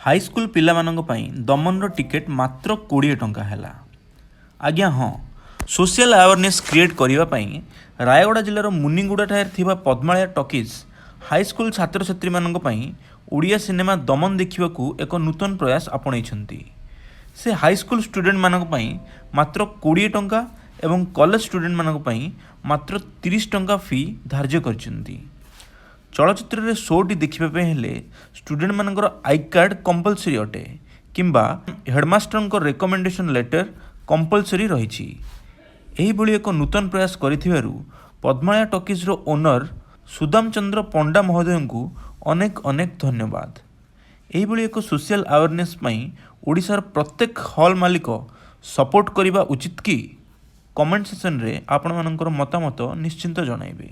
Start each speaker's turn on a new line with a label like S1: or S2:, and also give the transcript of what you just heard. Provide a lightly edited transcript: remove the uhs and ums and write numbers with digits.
S1: High school ପିଲାମାନଙ୍କ ପାଇଁ ଦମନର ticket ମାତ୍ର 20 ଟଙ୍କା ହେଲା। ଆଜ୍ଞା ହଁ, ସୋସିଆଲ ଆୱାରନେସ୍ କ୍ରିଏଟ୍ କରିବା ପାଇଁ ରାୟଗଡ଼ା ଜିଲ୍ଲାର ମୁନିଗୁଡ଼ାଠାରେ ଥିବା ପଦ୍ମାଳୟା ଟକିଜ୍ ହାଇସ୍କୁଲ ଛାତ୍ରଛାତ୍ରୀମାନଙ୍କ ପାଇଁ ଓଡ଼ିଆ ସିନେମା ଦମନ ଦେଖିବାକୁ ଏକ ନୂତନ ପ୍ରୟାସ ଆପଣେଇଛନ୍ତି। ସେ ହାଇସ୍କୁଲ ଷ୍ଟୁଡେଣ୍ଟମାନଙ୍କ ପାଇଁ ମାତ୍ର 20 ଟଙ୍କା ଏବଂ କଲେଜ ଷ୍ଟୁଡେଣ୍ଟମାନଙ୍କ ପାଇଁ ମାତ୍ର 30 ଟଙ୍କା ଫି ଧାର୍ଯ୍ୟ କରିଛନ୍ତି। ଚଳଚ୍ଚିତ୍ରରେ ଶୋଟି ଦେଖିବା ପାଇଁ ହେଲେ ଷ୍ଟୁଡେଣ୍ଟମାନଙ୍କର I card compulsory ଅଟେ କିମ୍ବା ହେଡ଼ମାଷ୍ଟରଙ୍କ ରେକମେଣ୍ଡେସନ୍ ଲେଟର୍ କମ୍ପଲସରି ରହିଛି। ଏହିଭଳି ଏକ ନୂତନ ପ୍ରୟାସ କରିଥିବାରୁ ପଦ୍ମାଳୟା ଟକିଜ୍ର ଓନର୍ ସୁଦାମ ଚନ୍ଦ୍ର ପଣ୍ଡା ମହୋଦୟଙ୍କୁ ଅନେକ ଅନେକ ଧନ୍ୟବାଦ। ଏହିଭଳି ଏକ ସୋସିଆଲ ଆୱାରନେସ୍ ପାଇଁ ଓଡ଼ିଶାର ପ୍ରତ୍ୟେକ ହଲ୍ ମାଲିକ ସପୋର୍ଟ କରିବା ଉଚିତ କି? କମେଣ୍ଟ ସେକ୍ସନରେ ଆପଣମାନଙ୍କର ମତାମତ ନିଶ୍ଚିନ୍ତ ଜଣାଇବେ।